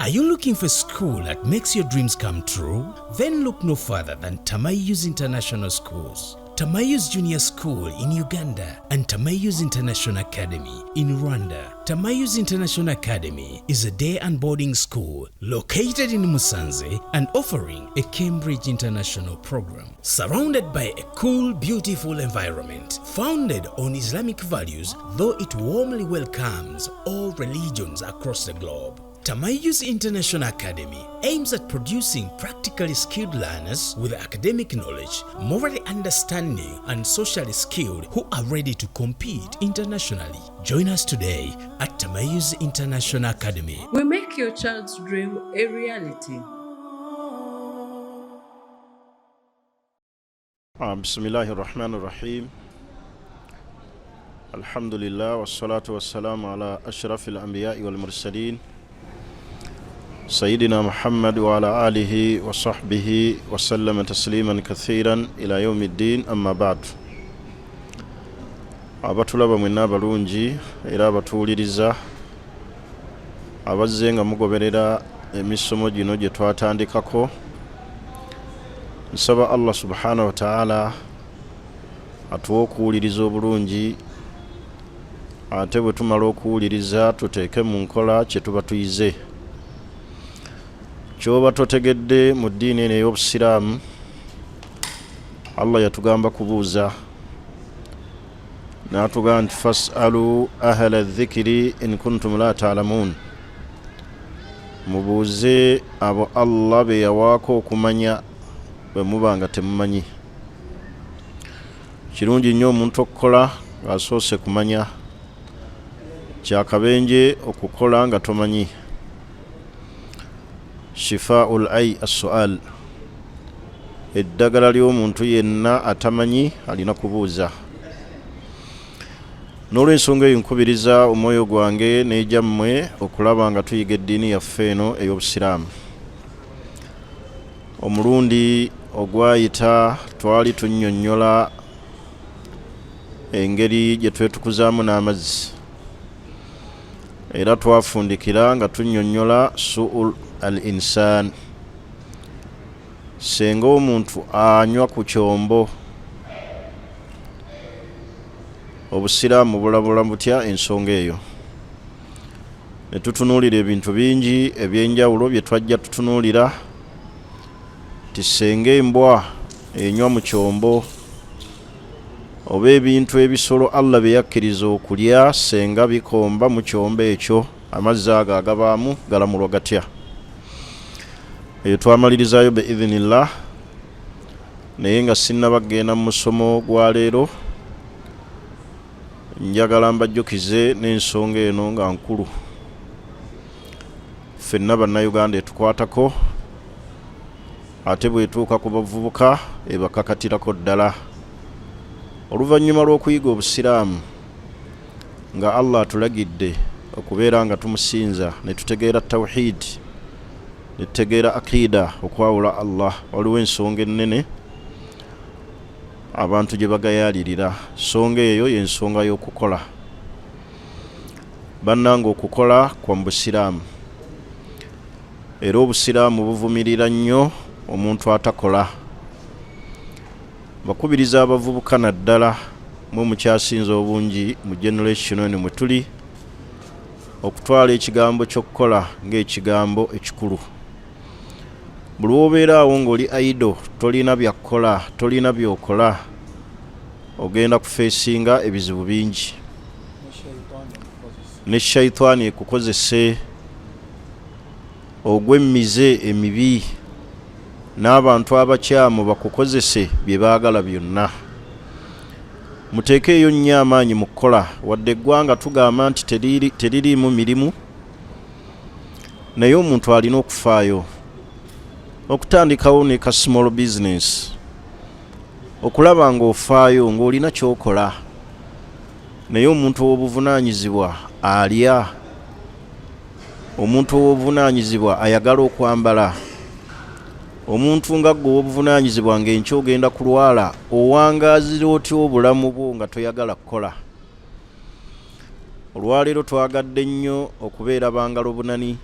Are you looking for a school that makes your dreams come true? Then look no further than Tamayouz International Schools. Tamayouz Junior School in Uganda and Tamayouz International Academy in Rwanda. Tamayouz International Academy is a day and boarding school located in Musanze and offering a Cambridge International program. Surrounded by a cool, beautiful environment, founded on Islamic values, though it warmly welcomes all religions across the globe. Tamayouz International Academy aims at producing practically skilled learners with academic knowledge, morally understanding, and socially skilled who are ready to compete internationally. Join us today at Tamayouz International Academy. We make your child's dream a reality. Bismillahi rahmani rahim. Alhamdulillah wassalatu wassalamu ala ashrafi alambiyai walmursalin sayidina Muhammad wa ala alihi wa sahbihi wasallama tasliman kathiran ila yaumi ddin, amma badu. Abatulaba mwenna abalungi era abatuwuliriza abazze nga mugoberera emisomo gino gye twatandikako, nsaba Allah subhanahu wataala atuwe okuwuliriza obulungi, ate bwe tumala okuwuliriza tuteeke mu nkola kye tuba tuyize. Kyoba totegedde mu ddiini eno ey'obusiraamu, Allah yatugamba kubuuza, n'atugamba nti fasalu ahla dhikiri in kuntum la taalamuun, mubuuze abo Allah be yawaako okumanya bwe muba nga temumanyi. Kirungi nnyo omuntu okukola ng'asoose kumanya, kyakabenje okukola nga tomanyi. Shifaul ai assual, eddagala ly'omuntu yenna atamanyi alina kubuuza. N'olwensonga eyo nkubiriza omwoyo gwange n'egyammwe okulaba nga tuyiga eddiini yaffe eno ey'obusiraamu. Omulundi ogwayita twali tunnyonnyola engeri gye twetukuzaamu n'amazzi, era twafundikira nga tunnyonnyola suul al insan, senga omuntu anywa ku kyombo, obusiraamu bulabula butya ensonga eyo. Ne tutunuulira ebintu bingi ebyenjawulo bye twajja tutunuulira nti senga embwa enywa mu kyombo oba ebintu ebisolo Allah bye yakkiriza okulya senga bikomba mu kyombo ekyo, amazzi ago agabaamu galamulwa gatya. Eyo twamalirizayo biidhinillah. Naye nga sinnaba kugenda mu musomo gwa leero, njagala mbajjukize n'ensonga eno nga nkulu ffenna bannayuganda etukwatako, ate bw'etuuka ku bavubuka ebakakatirako ddala. Oluvannyuma lw'okuyiga obusiraamu nga Allah atulagidde okubeera nga tumusinza, ne tutegeera tawhid, ne tutegeera aqida, okwawula Allah, waliwo ensonga ennene abantu gye bagayaalirira. Nsonga eyo y'ensonga y'okukola. Bannange, okukola kwa mu busiraamu, era obusiraamu buvumirira nnyo omuntu atakola. Bakubiriza abavubuka naddala mwe mukyasinze obungi mu generation eno mwe tuli, okutwala ekigambo ky'okukola ng'ekigambo ekikulu. Buli wobeera awo ng'oli idle, tolina byakukola, tolina byokola, ogenda kufeesinga ebizibu bingi, ne shaitaani ekukozese ogw'emize emibi, n'abantu abakyamu bakukozese bye baagala byonna. Muteekeeyo nnyo amaanyi mu kukola. Wadde eggwanga tugamba nti teririimu mirimu, naye omuntu alina okufaayo okutandikawo ne ka small business, okulaba ng'ofaayo ng'olina ky'okola. Naye omuntu ow'obuvunaanyizibwa alya, omuntu ow'obuvunaanyizibwa ayagala okwambala, omuntu nga ggwe ow'obuvunaanyizibwa ng'enkya ogenda kulwala, owangaazira otya obulamu bwo nga toyagala kukola? Olwaleero twagadde nnyo okubeera bangalo bunani.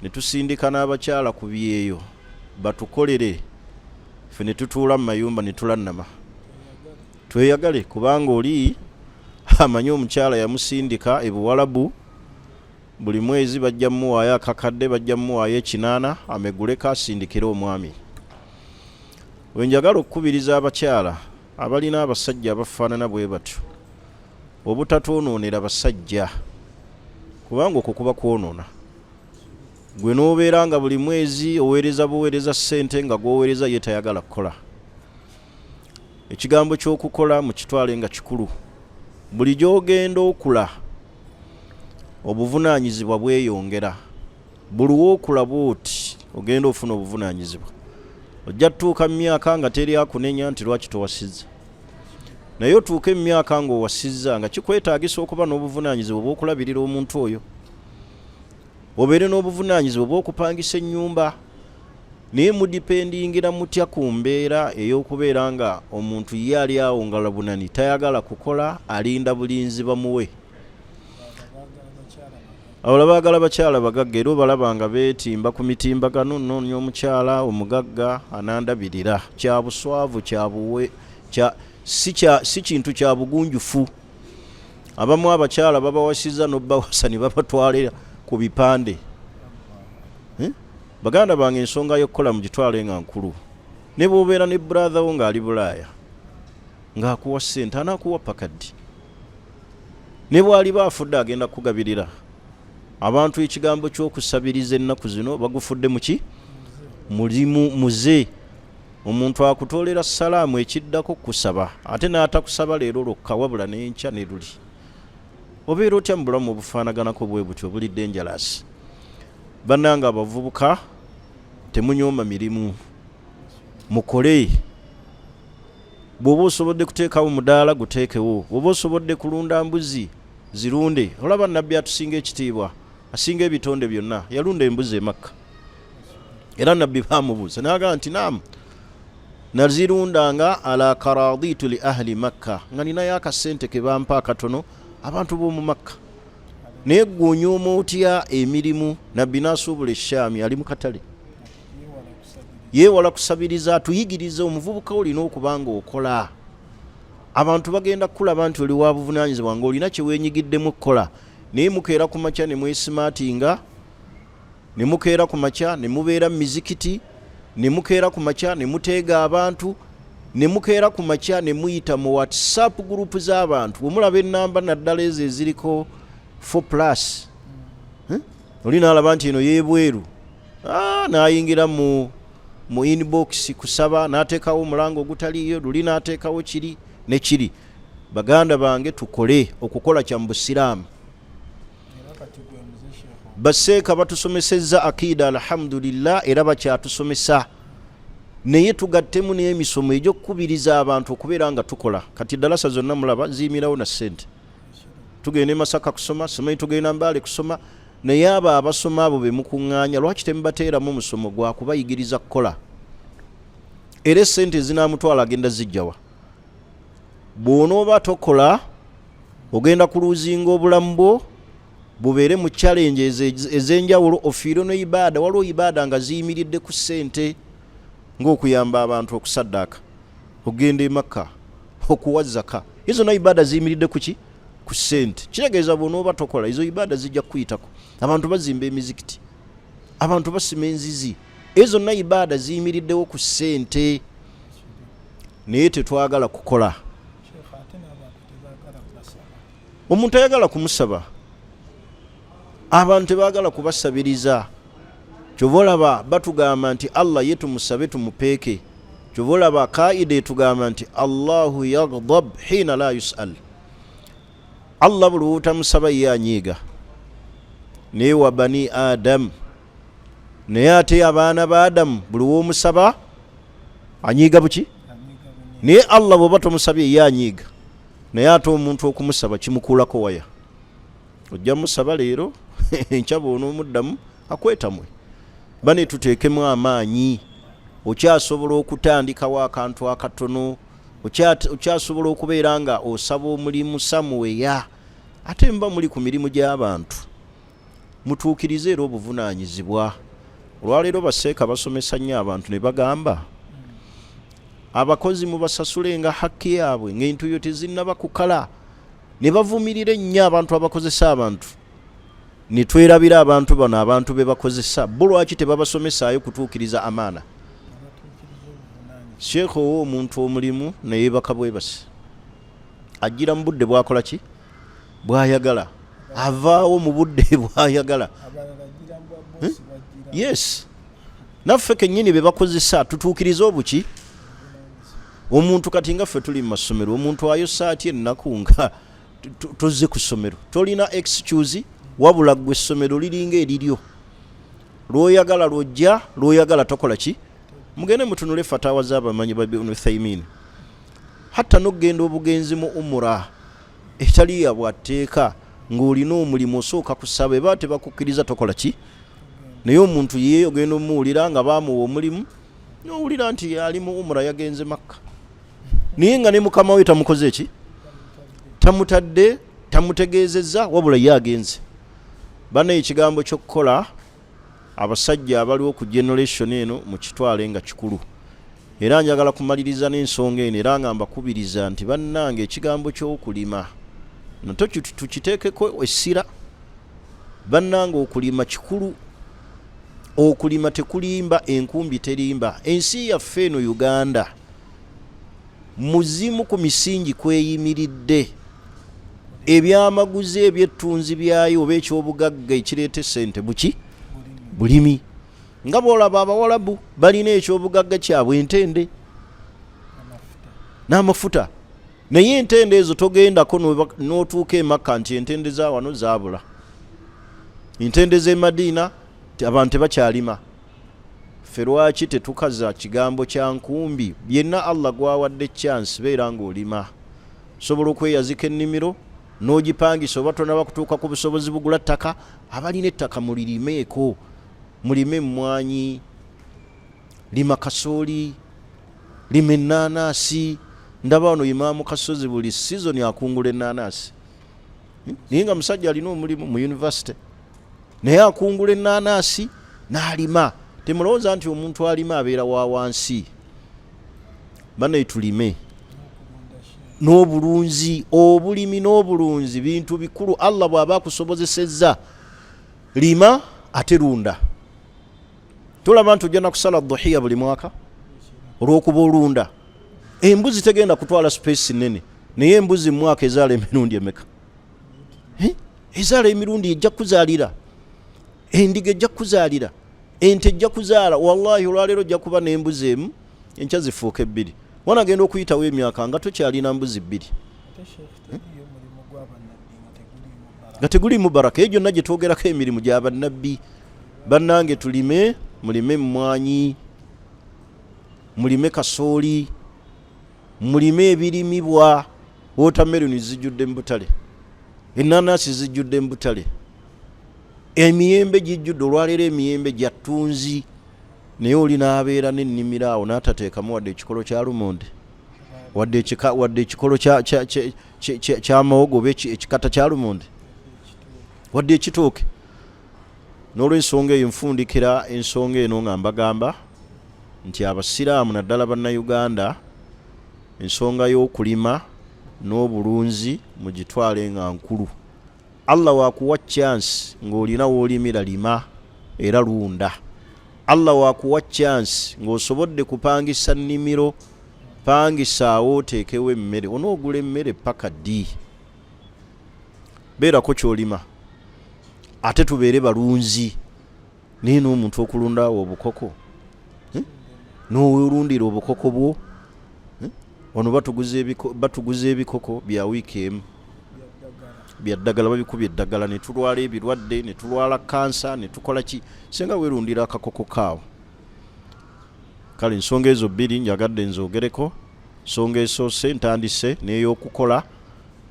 Ne tusindika n'abakyala ku byeyo batukolere, ffe ne tutuula mu mayumba ne tulannama. Tweyagale, kubanga oli amanyi omukyala yamusindika e Buwalabu, buli mwezi bajja mumuwaayo akakadde, bajja mumuwaayo ekinaana, ameguleko asindikire omwami. Wenjagala okukubiriza abakyala abalina abasajja abafaanana bwe batyo obutatwonoonera basajja, kubanga okwo kuba kwonoona. Gwe n'obeera nga buli mwezi oweereza buweereza ssente, nga gw'oweereza ye tayagala kukola. Ekigambo ky'okukola mukitwale nga kikulu. Buli gy'ogenda okula obuvunaanyizibwa bweyongera. Buli w'okula bw'oti ogenda ofuna obuvunaanyizibwa. Ojja tutuuka mu myaka nga teri akunenya nti lwaki towasizza, naye otuuke mu myaka ng'owasizza nga kikwetaagisa okuba n'obuvunaanyizibwa obw'okulabirira omuntu oyo, obeere n'obuvunaanyizibwa obw'okupangisa ennyumba. Naye mudipendingira mutya ku mbeera ey'okubeera nga omuntu ye ali awo nga labunani, tayagala kukola, alinda bulinzi bamuwe? Abalala baagala bakyala bagagga, era obalaba nga beetimba ku mitimbagano, nnoonya omukyala omugagga anandabirira. Kya buswavu, kya buwe, kya, si, kya, si kintu kya bugunjufu. Abamu abakyala babawasiza n'obbawasa ne babatwalira ku bipande. Eh? Baganda bange, ensonga y'okukola mugitwale nga nkulu. Ne bw'obeera ne brother wo ng'ali Bulaaya ng'akuwa ssente, anaakuwa paka ddi? Ne bw'aliba afudde agenda kukugabirira. Abantu ekigambo ky'okusabiriza ennaku zino bagufudde muki? Mulimu muze. Omuntu akutoolera salaamu, ekiddako kusaba, ate n'atakusaba leero lwokka wabula n'enkya ne luli. Obeera otya mu bulamu obufaanaganako bwe butyo obuli dangerous? Bannange abavubuka, temunyooma mirimu, mukole. Bw'oba osobodde kuteekawo mudaala, guteekewo. Bw'oba osobodde kulunda mbuzi, zirunde. Olaba Nabbi atusinga ekitiibwa, asinga ebitonde byonna, yalunda embuzi e Makka. Era Nabbi baamubuuza n'agamba nti naamu, nazirundanga ala karaditu li ahli Makka, nga ninayo akasente ke bampa akatono abantu b'omu Makka. Naye gwe onyooma otya emirimu? Nabbi n'asuubula Eshaami, ali mu katale, yeewala kusabiriza. Atuyigiriza omuvubuka olina okuba nga okola. Abantu bagenda kukulaba nti oli wa buvunaanyizibwa ng'olina kye weenyigiddemu okukola. Naye mukeera ku makya ne mwesimaatinga, ne mukeera ku makya ne mubeera mu mizikiti, ne mukeera ku makya ne muteega abantu, ne mukeera ku makya ne muyita mu WhatsApp group z'abantu. Bwe mulaba ennamba naddala ezo eziriko 4 plus, oli n'alaba nti eno y'ebweru, n'ayingira mu inbox kusaba, n'ateekawo omulango ogutaliiyo, luli n'ateekawo kiri ne kiri. Baganda bange, tukole. Okukola kya mu busiraamu. Baseeka batusomesezza akiida, alhamdulillah, era bakyatusomesa, naye tugattemu n'emisomo egy'okukubiriza abantu okubeera nga tukola. Kati ddalasa zonna mulaba ziyimirawo na ssente. Tugenda e Masaka kusoma, simanyi tugenda Mbaale kusoma, naye abo abasoma abo be mukuŋŋaanya, lwaki temubateeramu musomo gwa kubayigiriza kukola? Era essente ezinaamutwala agenda zijjawa? Bw'onooba tokola, ogenda kuluuzinga obulamu bwo, bubeere mu challenges ez'enjawulo, ofiire ne ibaada. Waliwo ibaada nga ziyimiridde ku ssente, ng'okuyamba abantu, okusaddaaka, okugenda e Makka, okuwa zaka. Ezo zonna ibaada ziyimiridde ku ki? Ku ssente. Kitegeeza bw'onooba tokola, ezo ibaada zijja kukuyitako. Abantu bazimba emizikiti, abantu basima enzizi, ezo zonna ibaada ziyimiriddewo ku ssente, naye tetwagala kukola. Omuntu ayagala kumusaba, abantu tebaagala kubasabiriza. Kyova olaba batugamba nti Allah ye tumusabe tumupeeke. Kyova olaba kaida etugamba nti Allahu yagdab hina la yusal. Allah buli wotamusaba ye anyiiga. Naye wa bani Adamu, naye ate abaana ba Adamu buli womusaba anyiiga buki? Naye Allah bwoba tomusabye ye anyiiga. Naye ate omuntu okumusaba kimukuulako waya. Ojja musaba leero, enkya bw'onoomuddamu akwetamwe. Bane, tuteekemu amaanyi. Okyasobola okutandikawo akantu akatono, okyasobola okubeera nga osaba omulimu samuweya, ate muba muli ku mirimu gy'abantu. Mutuukirize era obuvunaanyizibwa. Olwaleero baseeka basomesa nnyo abantu ne bagamba abakozi mubasasule nga hakki yaabwe ng'entuuyo tezinnaba kukala, ne bavumirira ennyo abantu abakozesa abantu, ne twerabira abantu bano abantu be bakozesa bo lwaki tebabasomesaayo kutuukiriza amaana. Sheekh owa omuntu omulimu neyeebaka bwebasi, ajjira mu budde bwakola ki bwayagala, avaawo mu budde bwayagala. Yes, naffe kennyini be bakozesa tutuukirize obuki omuntu. Kati nga ffe tuli mu masomero, omuntu ayosa atya ennaku nga tozze ku ssomero? Tolina excuse, wabula ggwe essomero liringa eriryo, lwoyagala lwojja, lwoyagala tokola ki. Mugende mutunule fatawa z'abamanyi ba Ibn Uthaymin, hatta n'okugenda obugenzi mu umura etali ya bwatteeka ng'olina omulimu osooka kusaba, eba tebakukkiriza tokola ki. Naye omuntu ye ogenda omuwulira nga baamuwa omulimu, n'owulira nti ali mu umura yagenze Makka, naye nga ne mukama we tamukoze ki, tamutadde, tamutegeezezza, wabula ye agenze. Bana, ekigambo ky'okukola, abasajja abaliwo ku generation eno mukitwale nga kikulu. Era njagala kumaliriza n'ensonga eno, era nga mbakubiriza nti bannange, ekigambo ky'okulima nakyo tukiteekeko essira. Bannange, okulima kikulu, okulima tekulimba, enkumbi terimba. Ensi yaffe eno Uganda muzimu ku misingi kweyimiridde ebyamaguzi ebyettunzi byayo oba ekyobugagga ekireeta essente buki bulimi. Nga bwolaba Abawalabu balina ekyobugagga kyabwe entende n'amafuta, naye entende ezo togendako n'otuuka emakka nti entende za wano zaabula, entende z'e Madiina abantu tebakyalima. Ffe lwaki tetukaza kigambo kya nkumbi? Byenna Allah gwawadde chance, beera ng'olima. Osobola okweyazika ennimiro n'ogipangisa oba tonaba kutuuka ku busobozi bugula ttaka. Abalina ettaka mulirimeeko, mulime emmwanyi, lima kasooli, lima ennaanaasi. Ndaba wano Imaamu Kasozi buli sizoni akungula ennaanaasi, naye nga musajja alina omulimu mu yunivasite, naye akungula ennaanaasi n'alima. Temulowooza nti omuntu alima abeera wa wansi. Banaye, tulime n'obulunzi. Obulimi n'obulunzi bintu bikulu. Allah bw'aba akusobozesezza, lima ate lunda. Tulaba nti ojja nakusala duhiya buli mwaka olw'okuba olunda. Embuzi tegenda kutwala space nene, naye embuzi mu mwaka ezaala emirundi emeka? Ezaala emirundi, ejja kuzaalira. Endiga ejja kuzaalira, ente ejja kuzaala. Wallahi, olwaleero ojja kuba n'embuzi emu, enkya zifuuka ebbiri. Wanagenda okuyitawo emyaka nga tokyalina mbuzi bbiri. Nga teguliimu baraka. Eyo gyonna gye twogerako emirimu gya bannabbi. Bannange, tulime, mulime emmwanyi, mulime kasooli, mulime ebirimibwa. Watermelon zijjudde mu butale, enanasi zijjudde mu butale, emiyembe gijjudde. Olwaleero emiyembe gya ttunzi, naye oli n'abeera n'ennimiro awo n'atateekamu wadde ekikolo kya lumonde, wadde ekikolo kyamawogo oba ekikata kya lumonde, wadde ekitooke. N'olwensonga eyo nfundikira ensonga eno nga mbagamba nti Abasiraamu, naddala Bannayuganda, ensonga y'okulima n'obulunzi mugitwale nga nkulu. Allah wakuwa chance ng'olina w'olimira, lima era lunda. Allah wakuwa chance ng'osobodde kupangisa nnimiro, pangisaawo oteekewo emmere. Onoogula emmere paka ddi? Beerako kyolima. Ate tubeere balunzi, naye n'omuntu okulundaawo obukoko, n'olundira obukoko bwo. Wano batuguza ebikoko bya wiiki emu bya ddagala, babikubye eddagala, ne tulwala ebirwadde, ne tulwala kansa, ne tukola ki, senga weerundira akakoko kaawo. Kale ensonga ezo bbiri njagadde nzoogereko. Nsonga esoose ntandise n'ey'okukola,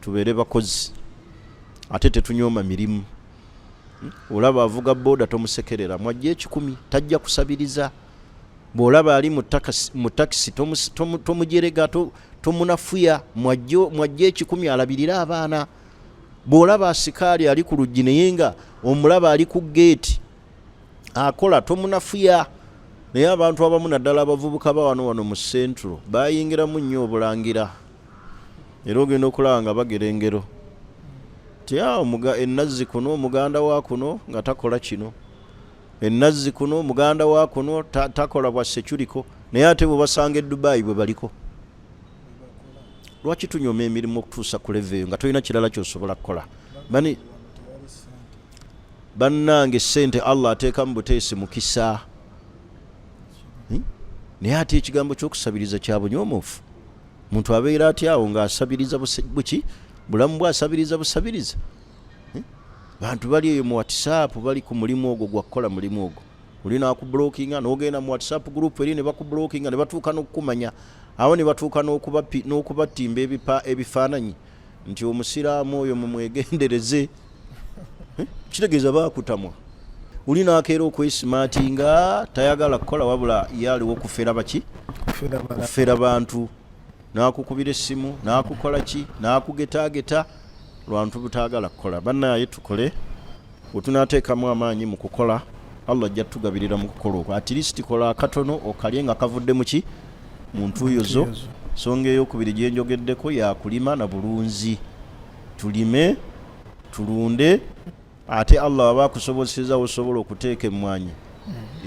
tubeere bakozi ate tetunyooma mirimu. Olaba avuga booda tomusekerera, mwajja 100, tajja kusabiriza. Bw'olaba ali mu takisi tomujerega, tomunafuya, mwajja 100 alabirire abaana. Bw'olaba asikaali ali ku luggi naye nga omulaba ali ku geeti akola, tomunafuya. Naye abantu abamu naddala abavubuka ba wano wano mu Central bayingiramu nnyo obulangira, era ogenda okulaba nga bagera engero ti enazzi kuno omuganda wa kuno nga takola kino, enazzi kuno omuganda wa kuno takola bwa securiko, naye ate bwe basanga e Dubai bwe baliko. Lwaki tunyooma emirimu okutuusa ku level eyo nga tolina kirala kyosobola kukola? Bani bannange, ssente Allah ateeka mu buteesi mukisa, Naye ate ekigambo ky'okusabiriza kya bunyoomofu. Muntu abeera atya awo ng'asabiriza buki bulamu bwe, asabiriza busabiriza? Bantu bali eyo mu WhatsApp bali ku mulimu ogwo gwa kukola mulimu ogwo, oli nakublockinga n'ogenda mu WhatsApp group eri ne bakublockinga ne batuuka n'okukumanya awo ne batuuka n'okubatimba ebifaananyi nti omusiraamu oyo mumwegendereze. Kitegeeza baakutamwa. Oli n'akeera okwesimaatinga, tayagala kukola, wabula ye aliwo kufera baki, kufera bantu, n'akukubira essimu n'akukola ki n'akugetaageta lwantu butaagala kukola. Bannaye tukole, bwe tunaateekamu amaanyi mu kukola Allah ajja tugabirira mu kukola okwo. At least kola akatono okalye nga kavudde mu ki, mu ntuuyo zo. Nsonga eyokubiri gye njogeddeko ya kulima na bulunzi. Tulime, tulunde, ate Allah waba akusoboseza osobola okuteeka emmwanyi,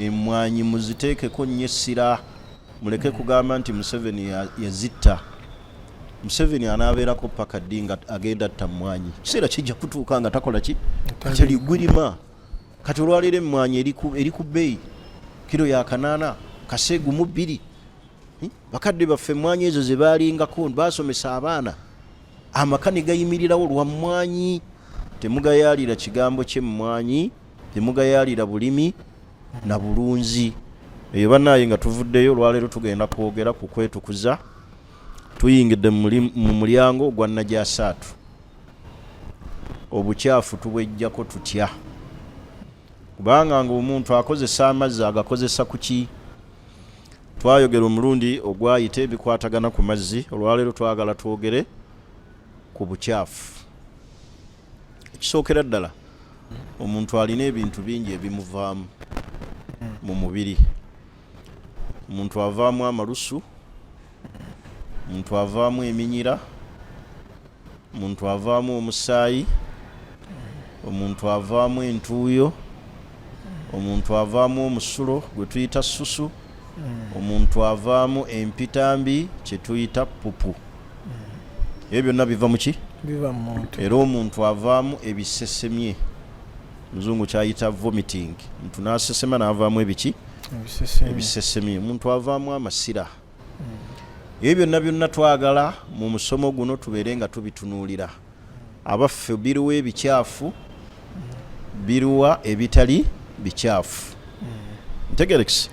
emmwanyi muziteekeko nnyo essira. Muleke kugamba nti Museveni yazitta. Museveni anaabeerako paka ddi nga agenda atta mmwanyi? Kiseera kijja kutuuka nga takola ki, kati ligwirima. Kati olwaleero emmwanyi eri ku bbeeyi, kiro ya 800 kaseegu mu 2. Bakadde baffe emmwanyi ezo ze baalingako, baasomesa abaana, amaka ne gayimirirawo lwa mmwanyi. Temugayaalira kigambo ky'emmwanyi, temugayaalira bulimi na bulunzi. Eyo bannaaye nga tuvuddeyo, olwaleero tugenda kwogera ku kwetukuza. Tuyingidde mu mulyango ogwa najasaatu. Obukyafu tubwejjako tutya? Kubanga ng'omuntu akozesa amazzi agakozesa ku ki? Twayogera omulundi ogwayita ebikwatagana ku mazzi. Olwaleero twagala twogere ku bukyafu. Ekisookera ddala, omuntu alina ebintu bingi ebimuvaamu mu mubiri. Omuntu avaamu amalusu, omuntu avaamu eminyira, omuntu avaamu omusaayi, omuntu avaamu entuuyo, omuntu avaamu omusulo gwe tuyita susu, omuntu avaamu empitambi kye tuyita pupu. Ebyo byonna biva mu ki? Biva mu muntu. Era omuntu avaamu ebisesemye, muzungu kyayita vomiting. Omuntu n'asesema n'avaamu ebiki? Ebisesemye. Omuntu avaamu amasira. Ebyo byonna byonna twagala mu musomo guno tubeere nga tubitunuulira. Abaffe, biruwa ebikyafu, biruwa ebitali bikyafu? Ntegerekisi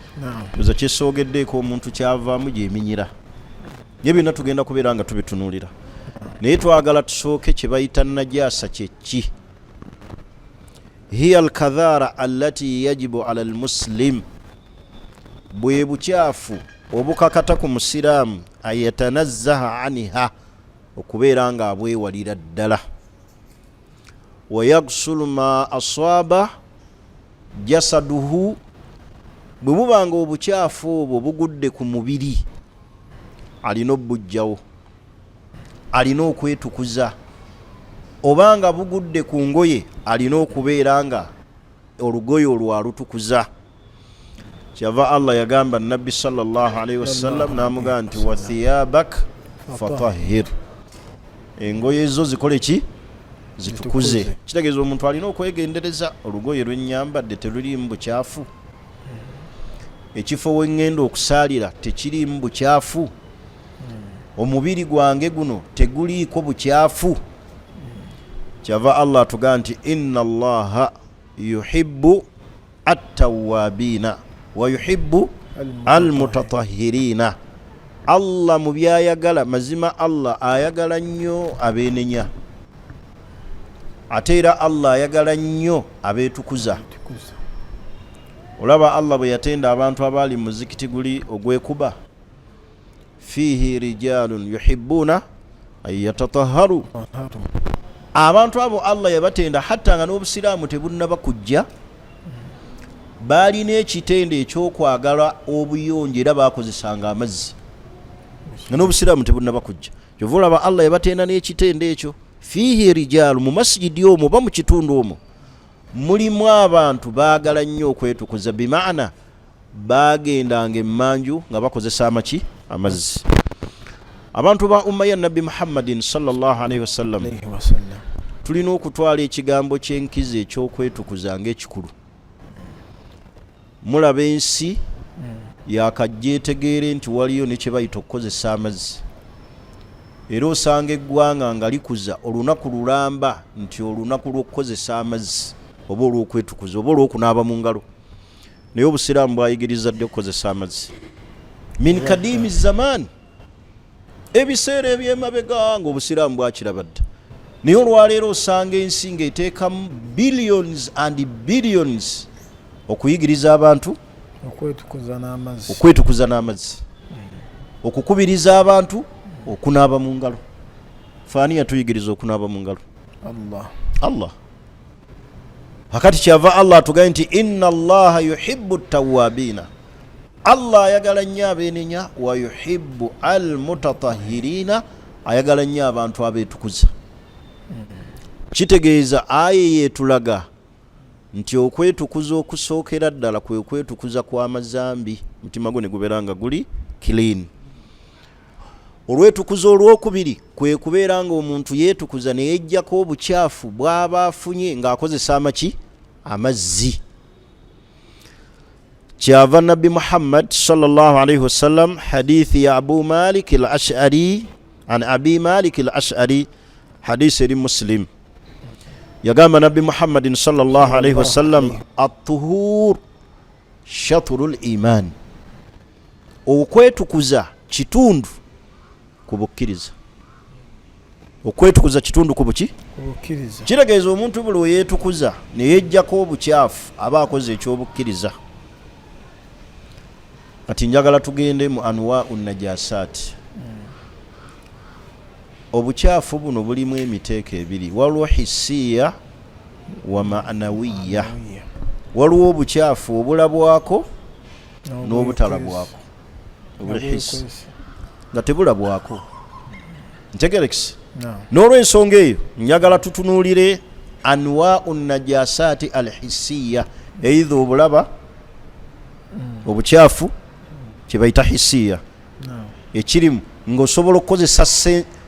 oza kyesoogeddeeko, omuntu kyavaamu gyeminyira. Ebyo byonna tugenda kubeera nga tubitunuulira, naye twagala tusooke kye bayita najasa kyeki. Hiya alkadhara allati yajibu ala almuslim, bwe bukyafu obukakata ku musiraamu ayatanazzaha anha, okubeera nga abwewalira ddala. Wayagsulu ma aswaba jasaduhu, bwe buba nga obukyafu obwo bugudde ku mubiri, alina obujjawo, alina okwetukuza. Oba nga bugudde ku ngoye, alina okubeera nga olugoye olwo alutukuza. Kyava Allah yagamba Nabbi sallallahu alaihi wasallam n'amugamba nti wathiyabak fatahhir, engoye zo zikole ki? Zitukuze. Kitegeeza omuntu alina okwegendereza, olugoye lwennyambadde teruliimu bukyafu, ekifo weŋŋenda okusaalira tekiriimu bukyafu, omubiri gwange guno teguliiko bukyafu. Kyava Allah atugamba nti inna Allaha yuhibbu attawabina wa yuhibbu almutatahirina. Allah mu byayagala, mazima Allah ayagala nnyo abeenenya, ate era Allah ayagala nnyo abeetukuza. Olaba Allah bwe yatenda abantu abaali mu muzikiti guli ogwekuba, fiihi rijalun yuhibbuna an yatataharu. Abantu abo Allah yabatenda hatta nga n'obusiraamu tebunnaba kujja, baalina ekitendo ekyokwagala obuyonjo era bakozesanga amazzi nga n'obusiraamu tebunnaba kujja. Kyova olaba Allah yabatenda n'ekitendo ekyo, fiihi rijaalu, mu masigidi omwo oba mu kitundu omwo mulimu abantu baagala nnyo okwetukuza, bimaana baagendanga emmanju nga bakozesa amaki amazzi. Abantu ba umma ya Nabbi Muhammadin sallallahu alaihi wasallam, tulina okutwala ekigambo ky'enkizo eky'okwetukuza ng'ekikulu. Mulaba ensi yakajja etegeere nti waliyo ne kye bayita okukozesa amazzi, era osanga eggwanga nga likuza olunaku lulamba nti olunaku lw'okukozesa amazzi oba olw'okwetukuza oba olw'okunaaba mu ngalo. Naye obusiraamu bwayigiriza ddi okukozesa amazzi? Min kadiimi zamaani, ebiseera ebyemabega nga obusiraamu bwakiraba dda. Naye olwaleero osanga ensi ng'eteekamu billions and billions okuyigiriza abantu okwetukuza n'amazzi, okukubiriza abantu okunaaba mu ngalo. Faani yatuyigiriza okunaaba mu ngalo? Allah. Allah. Akati kyava Allah atugaye nti inna Allaha yuhibbu tawabina, Allah ayagala nnyo abeenenya, wa yuhibbu almutatahirina, ayagala nnyo abantu abeetukuza. Kitegeeza aya yetulaga nti okwetukuza okusookera ddala kwe kwetukuza kw'amazambi, mutima gwo ne gubeera nga guli clean. Olwetukuza olwokubiri kwe kubeera nga omuntu yeetukuza ne yeggyako obukyafu bw'aba afunye ng'akozesa amaki amazzi. Kyava Nabbi Muhammad sallallahu alaihi wasallam, hadithi ya Abu Malik al Ashari, an Abi Malik al Ashari, hadisi eri Muslim, yagamba Nabbi Muhammadin sallallahu alaihi wasallam, atuhur shatru l iman, okwetukuza kitundu ku bukkiriza. Okwetukuza kitundu ku buki? Kitegeeza omuntu buli weyeetukuza neyejjako obukyafu aba akoze ekyobukkiriza. Kati njagala tugende mu anwau najasaati. Obukyafu buno bulimu emiteeko ebiri, waliwo hissiya wa manawiya. Waliwo obukyafu obulabwako n'obutalabwako, obuli hissi nga tebulabwako. Ntegerekisi? N'olwensonga eyo njagala tutunuulire anwau najasaati al hissiya, eitha obulaba obukyafu kyebayita hissiya, ekirimu ng'osobola okukozesa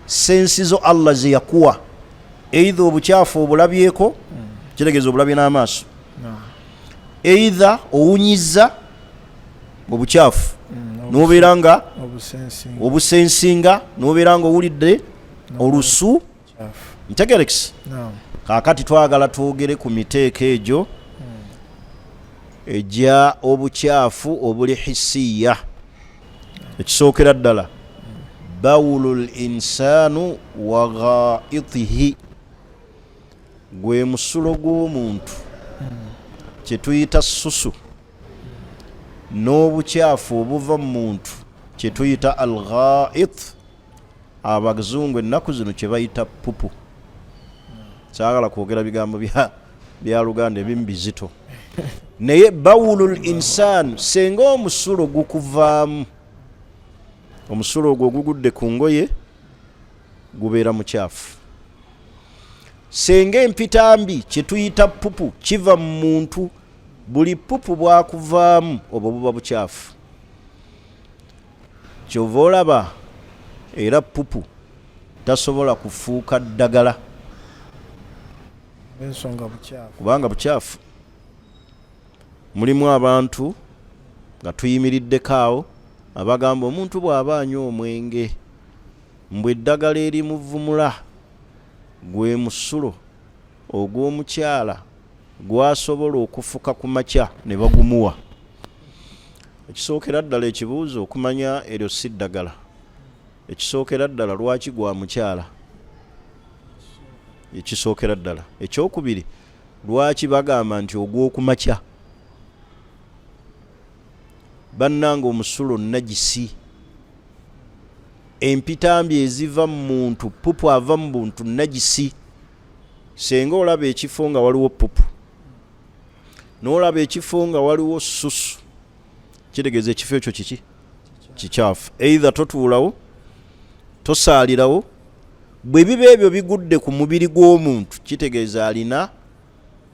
sensi zo Allah ze yakuwa, eitha obukyafu obulabyeko, kitegeeza obulabye n'amaaso, eitha owunyiza obukyafu nobeera nga obusensinga, nobeera nga owulidde olusu. Ntegerekisi? Kaakati twagala twogere ku miteeko egyo egya obukyafu obuli hissiya. Ekisookera ddala, bawulu l insaanu wa ghaitihi, gwe musulo gw'omuntu kyetuyita susu, n'obukyafu obuva mu muntu kyetuyita al ghait, abazungu ennaku zino kyebayita pupu. Saagala kwogera bigambo bya Luganda ebimu bizito, naye bawulu l insaanu, senga omusulo gukuvaamu, omusulo ogwo ogugudde ku ngoye gubeera mukyafu. Senga empitambi kyetuyita pupu kiva mu muntu, buli pupu bwakuvaamu obwo buba bukyafu. Kyova olaba era pupu tasobola kufuuka ddagala kubanga bukyafu. Mulimu abantu nga tuyimiriddeko awo abagamba omuntu bw'aba anywa omwenge mbu eddagala erimuvumula gwe musulo ogw'omukyala gwasobola okufuka ku makya ne bagumuwa. Ekisookera ddala ekibuuzo okumanya eryo si ddagala, ekisookera ddala lwaki gwa mukyala? Ekisookera ddala. Ekyokubiri, lwaki bagamba nti ogw'okumakya? Bannange, omusulo nagisi, empitambi eziva mu muntu, pupu ava mu buntu nagisi. Senga olaba ekifo nga waliwo pupu, n'olaba ekifo nga waliwo susu, kitegeeza ekifo ekyo kiki? Kikyafu. Either totuulawo, tosaalirawo. Bwe biba ebyo bigudde ku mubiri gw'omuntu, kitegeeza alina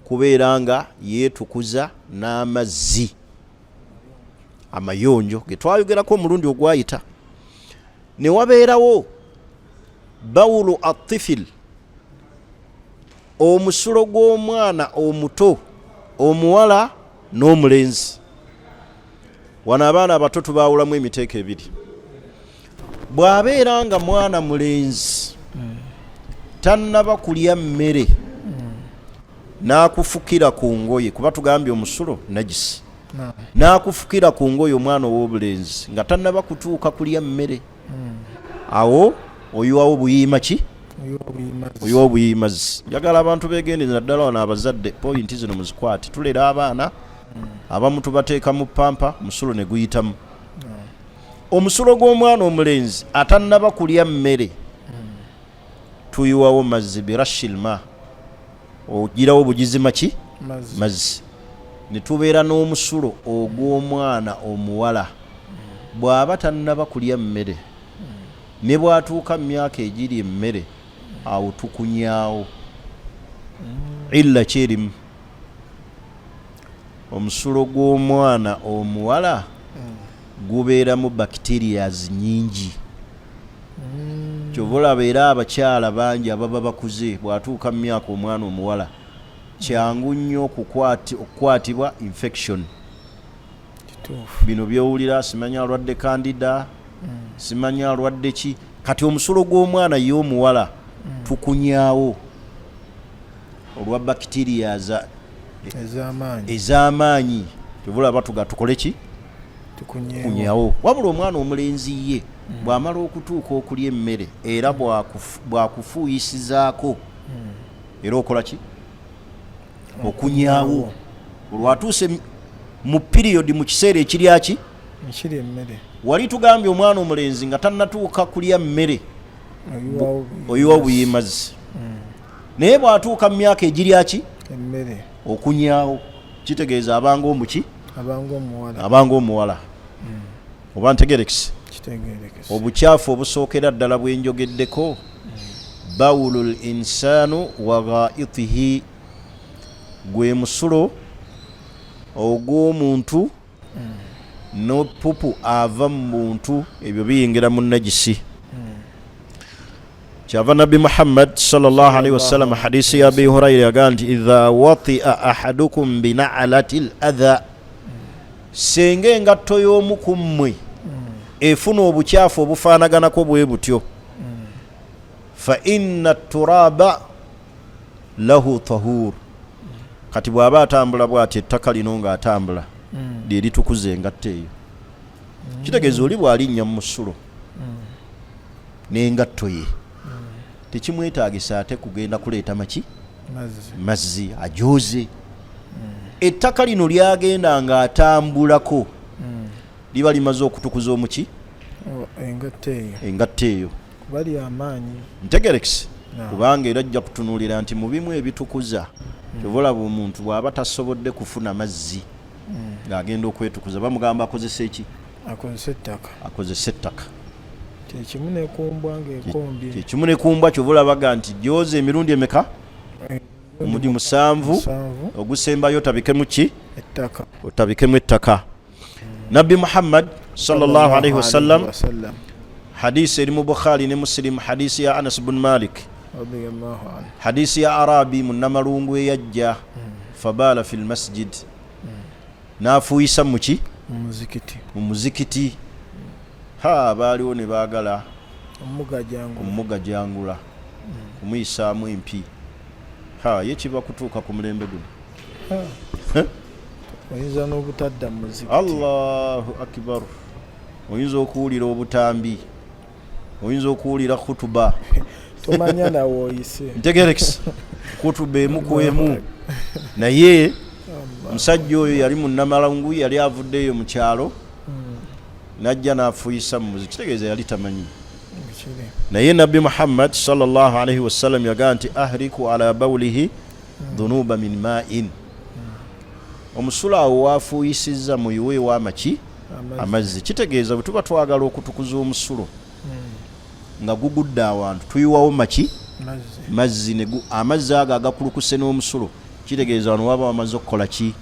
kubeera nga yeetukuza n'amazzi amayonjo ge twayogerako omulundi ogwayita. Ne wabeerawo bawulu atifil, omusulo gw'omwana omuto omuwala n'omulenzi. Wano abaana abato tubaawulamu emiteeko ebiri. Bw'abeera nga mwana mulenzi tannaba kulya mmere n'akufukira ku ngoye, kuba tugambye omusulo nagisi, n'akufukira ku ngoye omwana ow'obulenzi nga tannaba kutuuka kulya mmere, awo oyiwawo buyiima ki? Oyiwawo buyiimazzi. Njagala abantu begendereze, naddala wano abazadde, poyinti zino muzikwate. Tulera abaana abamu tubateeka mu pampa, omusulo ne guyitamu. Omusulo gw'omwana omulenzi atannaba kulya mmere tuyiwawo mazzi, birashilma, ogirawo bugizima ki? Mazzi. Ne tubeera n'omusulo ogw'omwana omuwala bw'aba tannaba kulya mmere, ne bw'atuuka mu myaka egiri emmere, awo tukunyaawo. Illa ki erimu? Omusulo gw'omwana omuwala gubeeramu bacterias nyingi. Kyova olaba era abakyala bangi ababa bakuze, bw'atuuka mu myaka omwana omuwala, kyangu nnyo okukwatibwa infection. Bino byowulira, simanyi alwadde candida, simanyi alwadde ki. Kati omusulo gw'omwana ye omuwala tukunyaawo olwa bacteria ez'amaanyi. Kyova olaba tuga tukole ki? Tukunyeewo. Wabula omwana omulenzi ye bw'amala okutuuka okulya emmere, era bw'akufuuyisizaako, era okola ki? Okunyaawo. Olwatuuse mu piriyodi, mu kiseera ekirya ki? Wali tugambye omwana omulenzi nga tannatuuka kulya mmere oyiwa buyimazzi, naye bw'atuuka mu myaka egirya ki? Okunyaawo. Kitegeeza abanga omuki? Abanga omuwala. Oba ntegerekese? Obukyafu obusookera ddala bwenjogeddeko, bawulu l insanu wa ghaitihi, gwe musulo ogw'omuntu nopupu ava mu muntu, ebyo biyingira mu nagisi. Kyava Nabbi Muhammad sallallahu alaihi wasallam, hadisi ya Abi Huraira, yagamba nti idha watia ahadukum binaalati l adha, senga engatto y'omu ku mmwe efuna obukyafu obufaanaganako bwe butyo, fa inna turaba lahu tahur. Kati bw'aba atambula bw'ati, ettaka lino ng'atambula lye litukuza engatto eyo. Kitegeeza oli bw'alinnya mu musulo n'engatto ye, tekimwetaagisa ate kugenda kuleeta maki? Mazzi ajoze. Ettaka lino lyagenda ng'atambulako liba limaze okutukuza omuki? Engatto eyo. Ntegerekise, kubanga era ajja kutunuulira nti mu bimu ebitukuza, kyova olaba omuntu bw'aba tasobodde kufuna mazzi ng'agenda okwetukuza, bamugamba akozese ki? Akozese ettaka. Akozese ettaka. Kyekimu ne kumbwa ng'ekombye. Kyekimu ne kumbwa, kyova olabaga nti gyoza emirundi emeka? Omudi 7, ogusembayo otabikemu ki? Ettaka. Otabikemu ettaka. Nabbi Muhammad sallallahu alaihi wasallam, hadisi eri mu Bukhari ne Muslim, hadisi ya Anas bun Malik, hadisi ya Arabi munnamalungu eyajja, fabaala fi lmasjid, n'afuuyisa muki? Mu muzikiti. Ha, baaliwo ne baagala omugajangula, kumuyisaamu empi. Ha, ye kiba kutuuka ku mulembe guno. Oyinza n'obutadda mu muzikiti. Allahu akbar. Oyinza okuwulira obutambi, oyinza okuwulira khutuba, tomanya nawe oyise. Ntegerekisa khutuba emu ku emu. Naye omusajja oyo yali munnamalangu, yali avuddeeyo mu kyalo, najja n'afuuyisa mu muziki. Kitegeeza yali tamanyi. Naye Nabbi Muhammad sallallahu alaihi wasallam yagamba nti ahriku ala baulihi dhunuba min ma'in. Omusulo awo wafuuyisizza muyiweewo amaki? Amazzi. Kitegeeza bwe tuba twagala okutukuza omusulo nga gugudde awantu, tuyiwawo maki? Mazzi. Amazzi ago agakulukuse n'omusulo, kitegeeza wano waba wamaze okukola ki?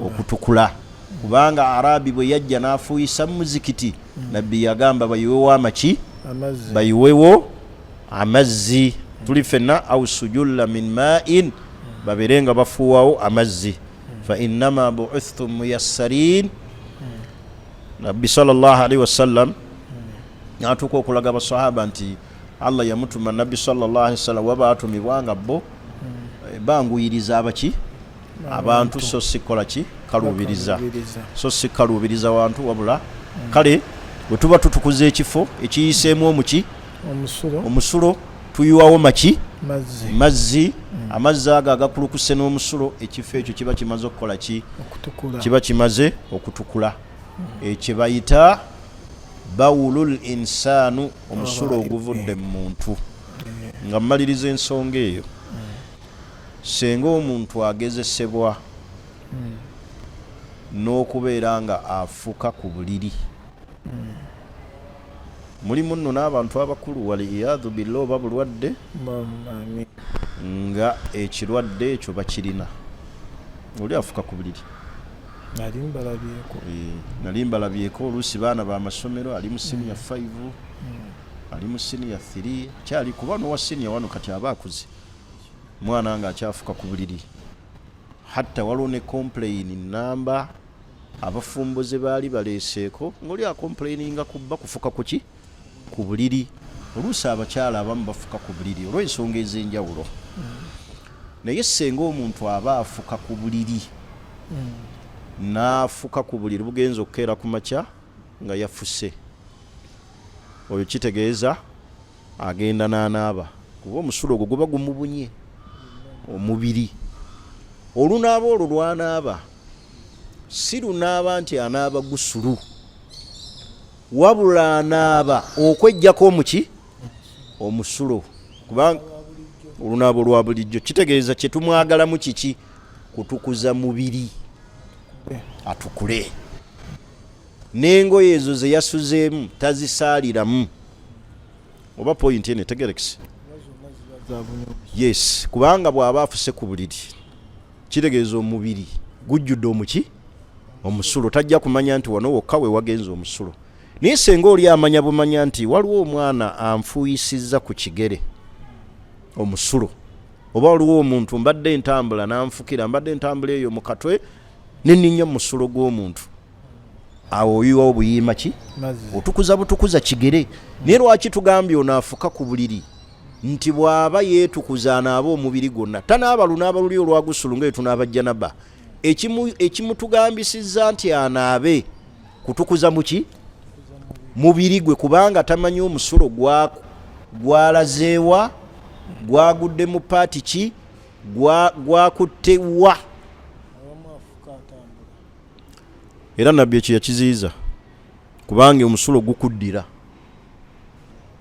Okutukula. Kubanga Arabi bwe yajja n'afuuyisa mu muzikiti, Nabbi yagamba bayiwewo amaki? Bayiwewo amazzi. Tuli fenna au sujulla min ma'in, babeere nga bafuuwawo amazzi. Fa innama bu'ithtum muyassarin. Nabbi sallallahu alaihi wasallam natuuka okulaga abasahaba nti Allah yamutuma. Nabbi sallallahu alaihi wasallam waba atumibwa nga bo banguyiriza abaki? Abantu. So si kukola ki? Kaluubiriza. So si kaluubiriza wantu wabula. Kale bwe tuba tutukuza ekifo ekiyiseemu omuki? Omusulo, tuyiwawo maki? Mazzi. Amazzi ago agakulukuse n'omusulo, ekifo ekyo kiba kimaze okukola ki? Kiba kimaze okutukula. Ekyo bayita bawulul insaanu, omusulo oguvudde mu muntu. Nga mmaliriza ensonga eyo, senga omuntu agezesebwa n'okubeera nga afuka ku buliri, mulimu nno n'abantu abakulu, waliyadhu billah, oba bulwadde nga ekirwadde ekyo bakirina, oli afuka ku buliri. Nali mbalabyeko. Nali mbalabyeko oluusi baana bamasomero, ali mu senior 5, ali mu senior 3, kyali kuba nowa senior wano kati aba akuze, mwana nga akyafuka ku buliri. Hatta waliwo ne complain namba abafumbo ze baali baleeseeko, ngaoli acomplaininga kubba kufuka kuki? Ku buliri. Oluusi abakyala abamu bafuka ku buliri olw'ensonga ez'enjawulo. Naye senga omuntu aba afuka ku buliri, n'afuka ku buliri, bugenza okukeera ku makya nga yafuse, oyo kitegeeza agenda n'anaaba, kuba omusulo ogwo guba gumubunye omubiri. Olunaaba olwo lwanaaba si lunaaba nti anaaba gusulu, wabula anaaba okwejjako omuki? Omusulo. Kubanga olunaaba olwa bulijjo kitegeeza kyetumwagalamu kiki? Kutukuza mubiri, atukule. N'engoye ezo ze yasuzeemu tazisaaliramu. Oba point eno etegerekese? Yes, kubanga bw'aba afuse ku buliri, kitegeeza omubiri gujjudde omuki? Omusulo. Tajja kumanya nti wano wokka we wagenza omusulo. Naye senga oli amanya bumanya nti waliwo omwana anfuuyisizza ku kigere omusulo, oba waliwo omuntu mbadde ntambula nanfukira, mbadde ntambula eyo mu katwe neninnya mu musulo gw'omuntu, awo oyiwawo buyiima ki? Otukuza butukuza kigere. Naye lwaki tugambye ono afuka ku buliri nti bw'aba yeetukuza anaaba omubiri gwonna, tanaaba lunaaba luli olwagusulu nga etunaaba janaba? Ekimutugambisizza nti anaabe kutukuza muki? Mubiri gwe, kubanga tamanyi omusulo gwalazeewa, gwagudde mu paati ki, gwakutte wa. Era Nabbi ekyo yakiziyiza, kubanga omusulo gukuddira.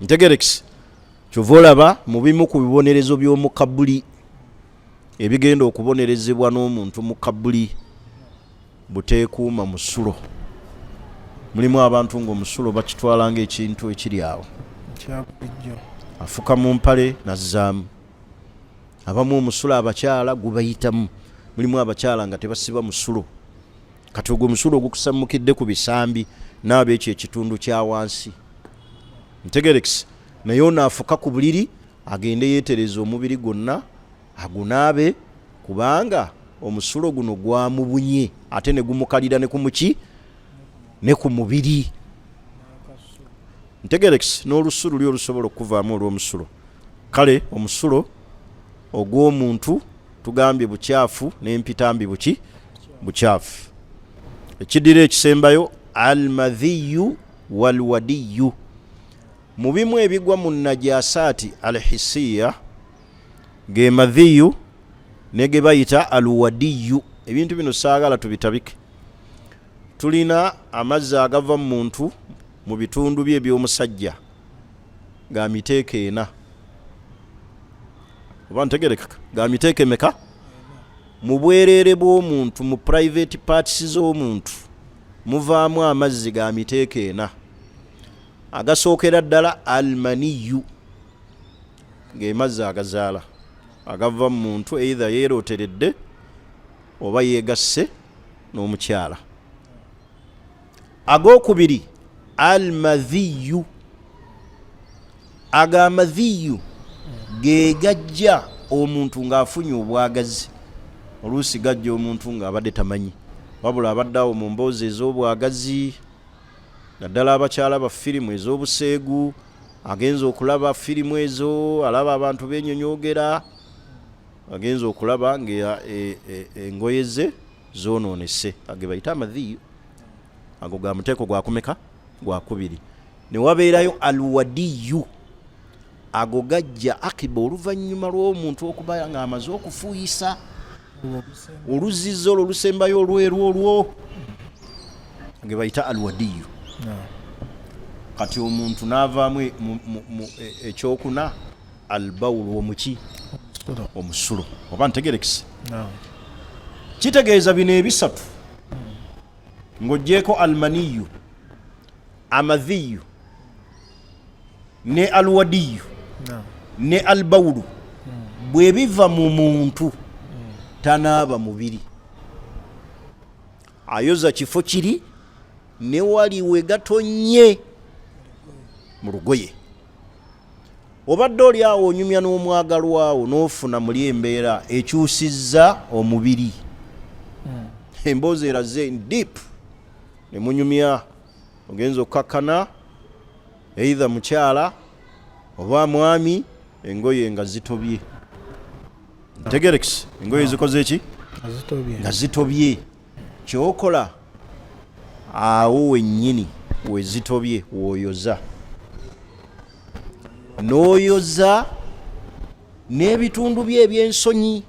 Ntegerekisi kyova olaba mu bimu ku bibonerezo by'omu kabuli ebigenda okubonerezebwa n'omuntu mu kabuli, buteekuuma musulo. Mulimu abantu ng'omusulo bakitwala ng'ekintu ekiri awo, afuka mu mpale nazzaamu. Abamu omusulo abakyala gubayitamu. Mulimu abakyala nga tebasiba musulo. Kati ogwo omusulo ogukusammukidde ku bisambi, naaba ekyo ekitundu kya wansi. Ntegerekisi. Naye ono afuka ku buliri agende yeetereza omubiri gwonna agunaabe, kubanga omusulo guno gwamubunye ate ne gumukalira ne ku muki? Ne ku mubiri. Ntegerekisi n'olusu luli olusobola okukuvaamu olw'omusulo. Kale omusulo ogw'omuntu tugambye bukyafu, n'empitambi buki? Bukyafu. Ekiddira ekisembayo, almadhiyu walwadiyu. Mu bimu ebigwa mu najasaati alhisiya ge madhiyu ne ge bayita alwadiyu. Ebintu bino saagala tubitabike. Tulina amazzi agava mu muntu mu bitundu bye eby'omusajja. Ga miteeko ena. Oba ntegerekeka? Ga miteeko emeka? Mu bwereere bw'omuntu, mu private parts z'omuntu muvaamu amazzi ga miteeko ena. Agasookera ddala almaniyu, ge mazzi agazaala agava mu muntu, either yeerooteredde oba yeegasse n'omukyala. Agokubiri almadhiyu, ago amadhiyu ge gajja omuntu ng'afunye obwagazi. Oluusi gajja omuntu ng'abadde tamanyi, wabula abadde awo mu mboozi ez'obwagazi, naddala abakyala ba firimu ez'obuseegu. Agenza okulaba firimu ezo, alaba abantu benyonyogera, agenza okulaba ng'engoye ze zonoonese. Ago bayita amadhiyu. Ago ga muteeko gwakumeka? Gwakubiri. Ne wabeerayo alwadiyu. Ago gajja akiba oluvannyuma lw'omuntu okuba ng'amaze okufuuyisa oluzizza olwo olusembayo olweru olwo, ge bayita alwadiyu. Kati omuntu n'avaamu ekyokuna albawulu, omuki? Omusulo. Oba ntegerekise? Kitegeeza bino ebisatu ng'ogyeko almaniyu, amadhiyu ne alwadiyu ne albawulu, bwe biva mu muntu tanaaba mubiri, ayoza kifo kiri ne wali we gatonye mu lugoye. Obadde oli awo onyumya n'omwagalwawo, n'ofuna muli embeera ekyusizza omubiri, emboozi eraze deep, ne munyumya, ogenza okukakkana, either mukyala oba mwami, engoye nga zitobye. Ntegerekise? Engoye zikoze eki? Nga zitobye. Kyokola awo wennyini wezitobye woyoza, n'oyoza n'ebitundu bye ebyensonyi.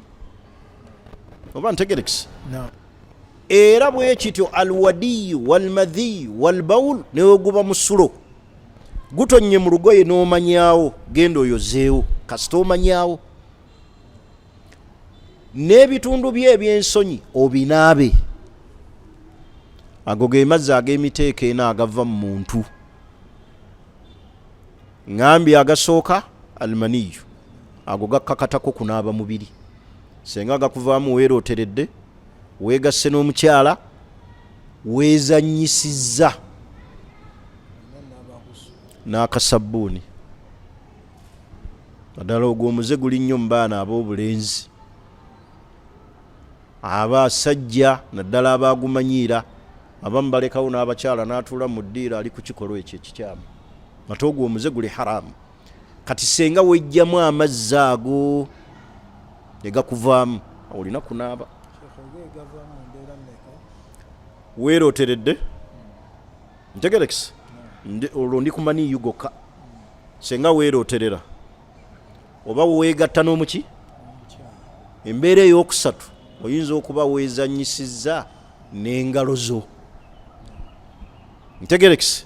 Oba ntegerekise? Era bwe kityo alwadiyu walmadhiyu walbawul, neweguba musulo gutonnye mu lugoye n'omanyawo, genda oyozeewo kasita omanyawo, n'ebitundu bye ebyensonyi obinaabe. Ago ge mazzi ag'emiteeko ena agava mu muntu. Ŋambye agasooka almaniyu, ago gakkakatako kunaaba mubiri senga gakuvaamu weerooteredde, weegasse n'omukyala, weezannyisizza n'akasabbuuni. Naddala ogwo omuze guli nnyo mu baana ab'obulenzi, abasajja naddala abagumanyiira. Abamu balekawo n'abakyala n'atuula mu ddiiro ali ku kikolwa ekyo ekikyamu, ate ogwo omuze guli haramu. Kati senga wejjamu amazzi ago ne gakuvaamu, olina kunaaba. Weerooteredde, ntegerekise, olwo ndi kumaniiyu gokka. Senga weerooterera oba weegatta n'omuki, embeera ey'okusatu oyinza okuba weezannyisizza n'engalo zo. Ntegerekise?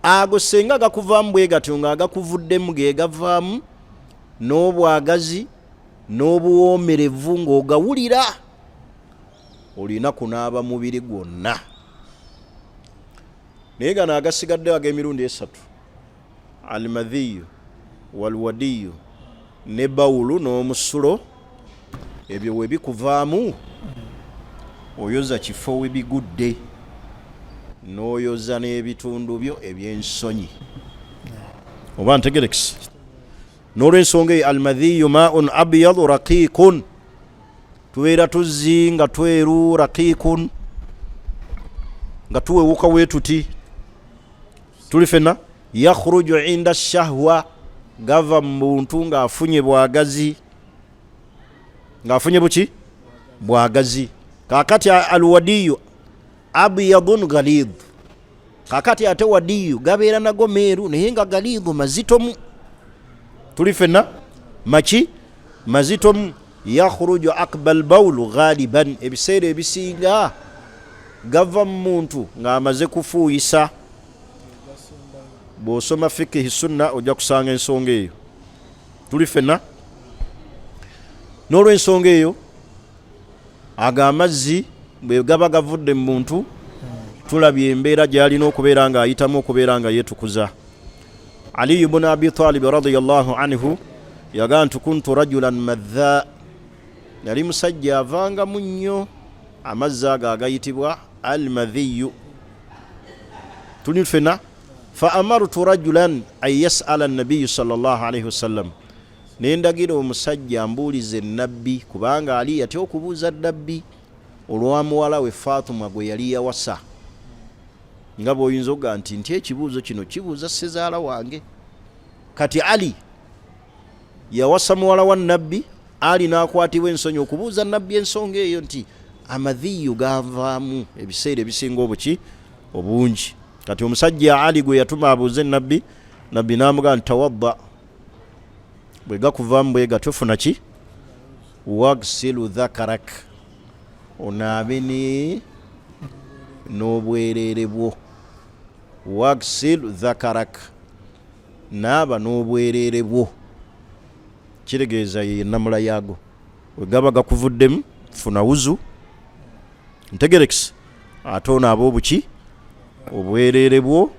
Ago senga gakuvaamu bwe gatyo, nga agakuvuddemu ge gavaamu n'obwagazi n'obuwoomerevu ng'ogawulira, olina kunaaba mubiri gwonna. Naye gano agasigaddewo ag'emirundi esatu, almadhiyu walwadiyu ne bawulu n'omusulo, ebyo we bikuvaamu oyoza kifo we bigudde, n'oyoza n'ebitundu byo eby'ensonyi. Oba ntegerekise? N'olwensonga eyo, almadhiyu maun abyadu raqiqun, tubeera tuzzi nga tweru, raqiqun, nga tuwewuka wetuti tuli fenna. Yakhruju inda shahwa, gava mu buntu ng'afunye bwagazi, ng'afunye buki? Bwagazi. Kakati alwadiyu abyadun ghalid, kakati ate wadiyu gabeera nago meeru naye nga galidu, mazitomu. Tuli fenna? Maki? Mazitomu. Yakhruju akba lbaulu ghaliban, ebiseera ebisinga gava mu muntu ng'amaze kufuuyisa. Bw'osoma fikihi sunna ojja kusanga ensonga eyo. Tuli ffenna n'olwensonga eyo, ago amazzi bwe gaba gavudde mu muntu, tulabye embeera gy'alina okubeera ng'ayitamu okubeera nga yeetukuza. Aliyu bunu Abi Talibi radiyallahu anhu yagamba nti kuntu rajulan madha, nali musajja avangamu nnyo amazzi ago agayitibwa almadhiyu. Tuli ffena. Fa amartu rajulan an yasala nabiyu sallallahu alaihi wasallam, nendagira omusajja ambuulize Nabbi, kubanga Ali yatya okubuuza Nabbi olwa muwala we Fatuma gwe yali yawasa, nga bw'oyinza okuga nti ekibuuzo kino kibuuza sezaala wange. Kati Ali yawasa muwala wa Nabbi, Ali n'akwatibwa ensonyi okubuuza Nabbi ensonga eyo nti amadhiyu ganvaamu ebiseera ebisinga obuki obungi. Kati omusajja Ali gwe yatuma abuuze Nabbi, Nabbi n'amugamba nti tawadda, bwe gakuvaamu bwe gatyo funa ki, wagsilu dhakarak, onaabe n'obwereere bwo. Wagsilu dhakarak, naaba n'obwereere bwo, kitegeeza ye ennamula yaago. Bwe gaba gakuvuddemu funa wuzu, ntegerekisi, ate onaaba obuki obwereere bwo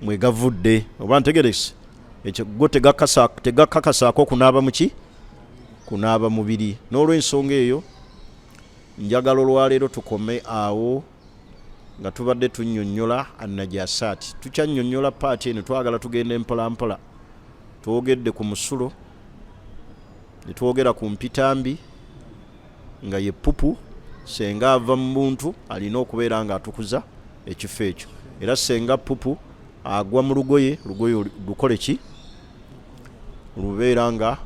mwe gavudde, oba ntegerekisi. Ekyo go tegakakasaako kunaaba muki, kunaaba mubiri. N'olwensonga eyo njagala olwaleero tukome awo nga tubadde tunnyonnyola annajasaati. Tukyannyonnyola paati eno, twagala tugende mpola mpola. Twogedde ku musulo, ne twogera ku mpitambi nga ye pupu. Senga ava mu buntu alina okubeera nga atukuza ekifo ekyo, era senga pupu agwa mu lugoye, lugoye lukole ki, lubeera nga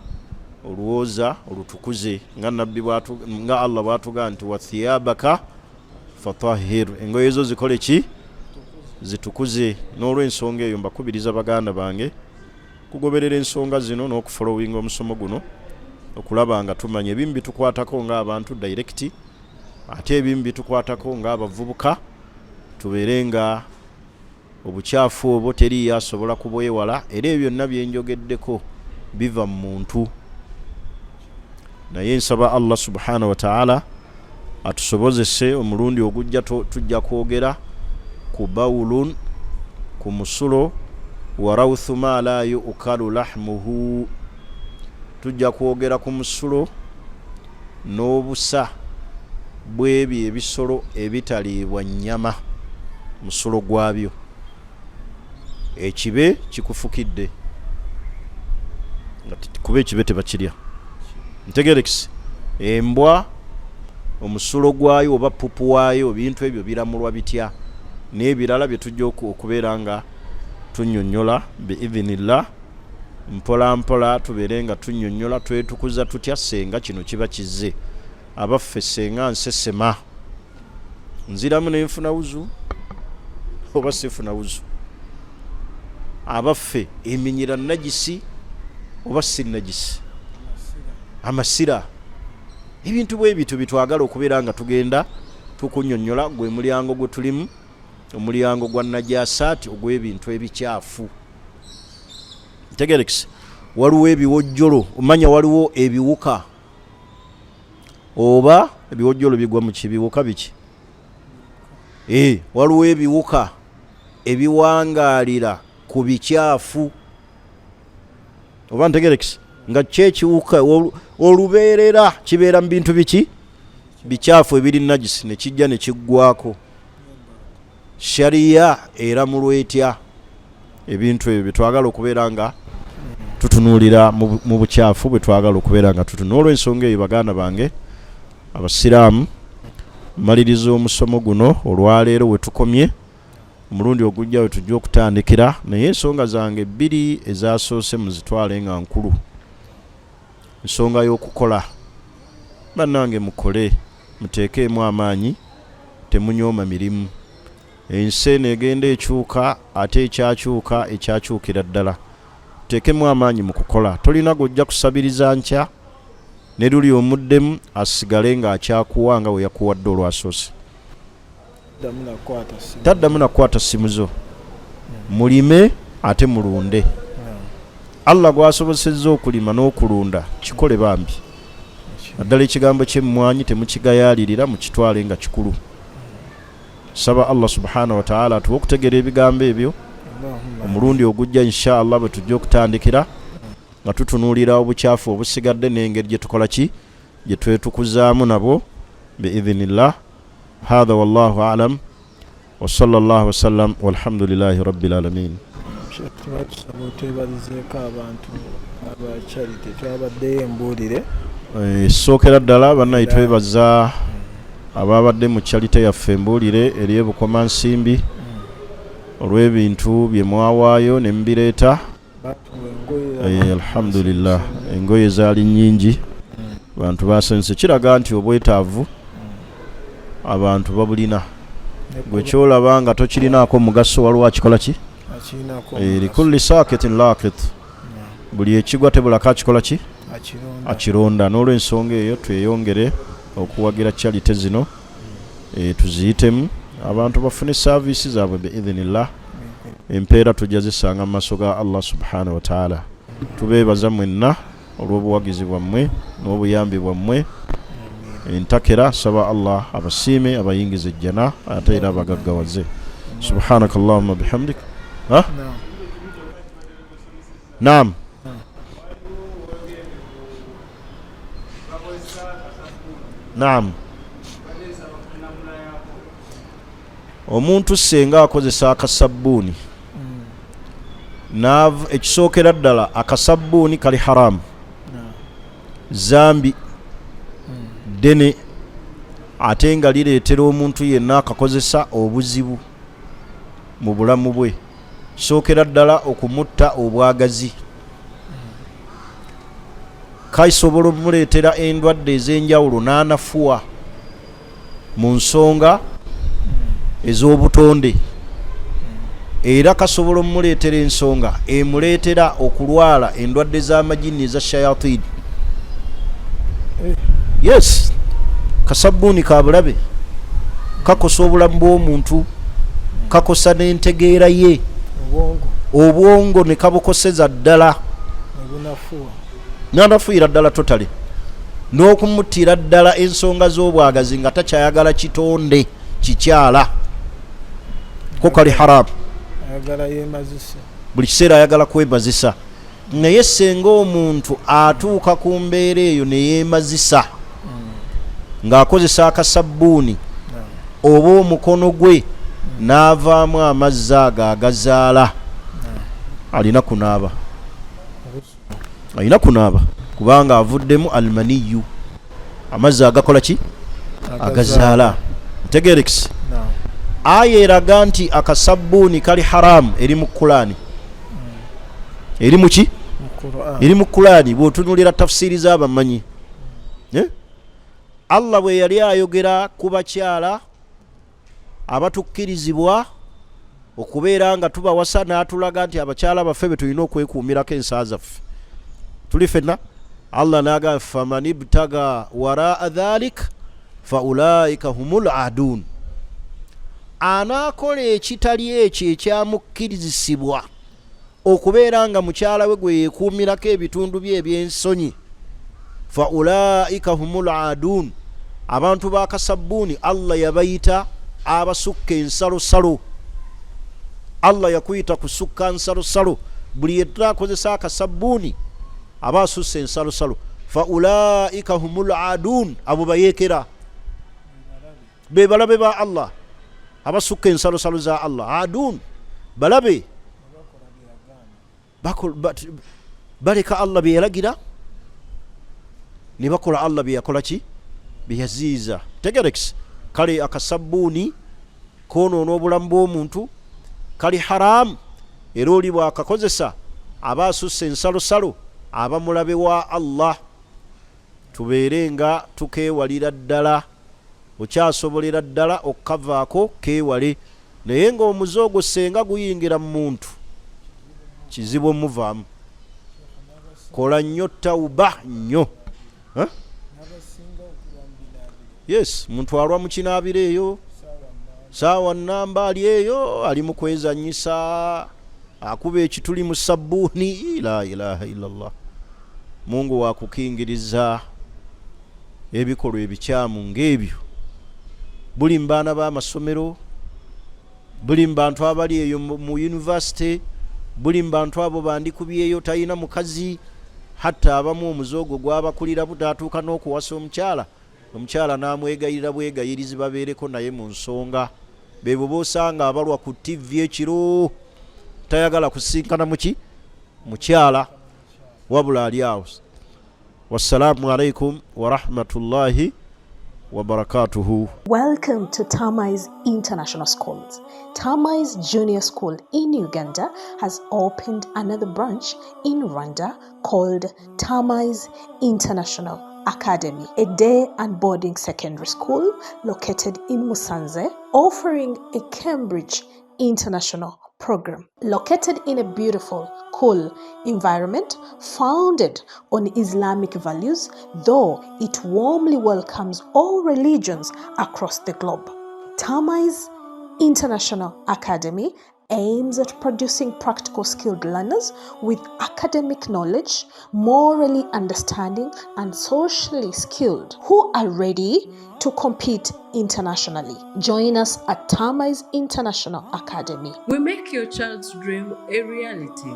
olwoza olutukuze, nga Nabbi nga Allah bwatugaa nti wathiyabaka fatahir, engoye zo zikole ki, zitukuze. N'olwensonga eyo mbakubiriza baganda bange kugoberera ensonga zino n'okufolowinga omusomo guno, okulaba nga tumanya ebimu bitukwatako ng'abantu direct, ate ebimu bitukwatako ng'abavubuka, tubeere nga obukyafu obwo teriiyo asobola kubwewala. Era ebyo byonna byenjogeddeko biva mu muntu, naye nsaba Allah subhanahu wa ta'ala atusobozese omulundi ogujja tujja kwogera ku bawulun, ku musulo, wa rawthu ma la yukalu lahmuhu. Tujja kwogera ku musulo n'obusa bw'ebyo ebisolo ebitaliibwa nnyama, musulo gwabyo. Ekibe kikufukidde, nga kuba ekibe tebakirya, ntegerekisi. Embwa omusulo gwayo oba pupu waayo, ebintu ebyo biramulwa bitya, n'ebirala bye tujja okubeera nga tunnyonnyola biidhinillah mpola mpola, tubeere nga tunnyonnyola twetukuza tutya senga kino kiba kizze. Abaffe, senga nsesema, nziramu nenfuna wuzu oba sifuna wuzu? Abaffe, eminyira nagisi oba si nagisi? Amasira, ebintu bwe bityo bitwagala okubeera nga tugenda tukunyonnyola. Gwe mulyango gwe tulimu, omulyango gwa najasaati, ogw'ebintu ebikyafu. Ntegerekise, waliwo ebiwojjolo, omanya waliwo ebiwuka, oba ebiwojjolo bigwa mu kibiwuka biki? Waliwo ebiwuka ebiwangaalira ku bikyafu, oba ntegerekise, nga kyo ekiwuka olubeerera kibeera mu bintu biki bikyafu ebiri nagisi, ne kijja ne kiggwako. Shariya eramulwa etya ebintu ebyo byetwagala okubeera nga tutunuulira mu bukyafu bwe twagala okubeera nga tutunula? Olw'ensonga eyo baganda bange abasiraamu, maliriza omusomo guno olwaleero we tukomye. Omulundi ogujja we tujja okutandikira, naye ensonga zange bbiri ezasoose muzitwale nga nkulu. Ensonga y'okukola, bannange mukole, muteekeemu amaanyi, temunyooma mirimu. Ensi eno egenda ekyuka, ate ekyakyuka ekyakyukira ddala. Tuteekemu amaanyi mu kukola. Tolina gw'ojja kusabiriza nkya ne luli omuddemu asigale ng'akyakuwa nga we yakuwadde olwasoose. Taddamu nakukwata ssimu zo. Mulime ate mulunde. Allah gwasobosezza okulima n'okulunda kikole bambi. Naddala ekigambo ky'emmwanyi temukigayaalirira, mukitwale nga kikulu. Saba Allah subhanahu wataala atuwe okutegeera ebigambo ebyo. Omulundi ogujja insha Allah bwe tujja okutandikira nga tutunuulira obukyafu obusigadde n'engeri gye tukola ki gye twetukuzaamu nabwo biidhinillah. Hatha wallahu alam wa sallallahu wasallam walhamdulillahi rabbil alamin. Tuba tusaba otwebalizeeko abantu aba charity twabaddeyo embuulire. Sookera ddala bannaye twebaza ababadde mu charity yaffe embuulire eri e Bukomansimbi olw'ebintu bye mwawaayo ne mubireeta. Alhamdulillah, engoye zaali nnyingi, bantu basanyuse, kiraga nti obwetaavu abantu babulina. Gwe kyolaba nga tokirinaako mugaso, waliwo akikola ki? Likulli sakitin lakit, buli ekigwa tebulako akikola ki? Akironda. N'olwensonga eyo tweyongere okuwagira charity zino, tuziyitemu abantu bafune saavisi zaabwe biidhinillah. Empeera tujja zisanga mu maaso ga Allah subhanahu wataala. Tubeebaza mwenna olw'obuwagizi bwammwe n'obuyambi bwammwe entakera. Saba Allah abasiime, abayingize ejjana ate era abagaggawaze. Subhanaka allahumma bihamdik. Naam. Naam. Omuntu senga akozesa akasabbuuni, ekisookera ddala akasabbuuni kali haramu, zambi ddene, ate nga lireetera omuntu yenna akakozesa obuzibu mu bulamu bwe. Kisookera ddala okumutta obwagazi, kasobola okumuleetera endwadde ez'enjawulo n'anafuwa mu nsonga ez'obutonde, era kasobola omuleetera ensonga emuleetera okulwala endwadde z'amajinni eza shayatini. Yes, kasabbuuni ka bulabe, kakosa obulamu bw'omuntu, kakosa n'entegeera ye, obwongo ne kabukoseza ddala, nanafuira ddala totally, n'okumuttira ddala ensonga z'obwagazi nga takyayagala kitonde kikyala ko kali haramu. Buli kiseera ayagala kwemazisa. Naye senga omuntu atuuka ku mbeera eyo neyeemazisa ng'akozesa akasabbuuni oba omukono gwe n'avaamu amazzi ago agazaala, alina kunaaba, alina kunaaba, kubanga avuddemu almaniyu, amazzi agakola ki? Agazaala. Ntegerekisi aya eraga nti akasabbuuni kali haramu eri mu Kulaani, eri muki? Eri mu Kulaani. Bw'otunuulira tafsiiri z'abamanyi, Allah bwe yali ayogera ku bakyala abatukkirizibwa okubeera nga tubawasa, n'atulaga nti abakyala baffe be tulina okwekuumirako ensaa zaffe tuli fenna, Allah n'agamba faman ibtaga waraa dhalik fa ulaika humul adun, anaakola ekitali ekyo ekyamukkirizisibwa okubeera nga mukyala we gwe yeekuumirako ebitundu bye eby'ensonyi, fa ulaika humul adun. Abantu ba kasabbuuni Allah yabayita abasukka ensalosalo. Allah yakuyita kusukka nsalosalo. Buli yenna akozesa akasabbuuni aba asussa ensalosalo. Fa ulaika humul adun, abo bayeekera, be balabe ba Allah, abasukka ensalosalo za Allah. Adun balabe, baleka Allah bye yalagira ne bakola Allah bye yakola ki? Bye yaziiza. Tegerex kale akasabbuuni koonoona obulamu bw'omuntu, kali haramu, era oli bw'akakozesa aba asussa ensalosalo, aba mulabe wa Allah. Tubeere nga tukeewalira ddala. Okyasobolera ddala okukavaako keewale, naye ng'omuze ogwo senga guyingira mu muntu kizibu omuvaamu. Kola nnyo tauba nnyo. Yes, muntu alwa mu kinaabiro eyo. Saawa namba ali eyo ali mu kwezanyisa, akuba ekituli mu sabbuuni. La ilaha illallah. Mungu wakukingiriza ebikolwa ebikyamu ng'ebyo buli mu baana b'amasomero, buli mu bantu abali eyo mu yunivasite, buli mu bantu abo bandikubyeyo talina mukazi. Hatta abamu omuze ogwo gwabakulira butaatuuka n'okuwasa omukyala, omukyala n'amwegayirira bwegayirizi babeereko naye mu nsonga. Bebo b'osanga abalwa ku ttivi ekiro, tayagala kusinkana muki mukyala, wabula ali awo. Wassalaamu alaikum warahmatullahi wabarakatuhu. Welcome to Tamai's International Schools. Tamai's Junior School in Uganda has opened another branch in Rwanda called Tamai's International Academy, a day and boarding secondary school located in Musanze, offering a Cambridge International program. Located in a beautiful, cool environment founded on Islamic values, though it warmly welcomes all religions across the globe. Tamai's International Academy aims at producing practical skilled learners with academic knowledge, morally understanding, and socially skilled who are ready to compete internationally. Join us at Tamai's International Academy. We make your child's dream a reality.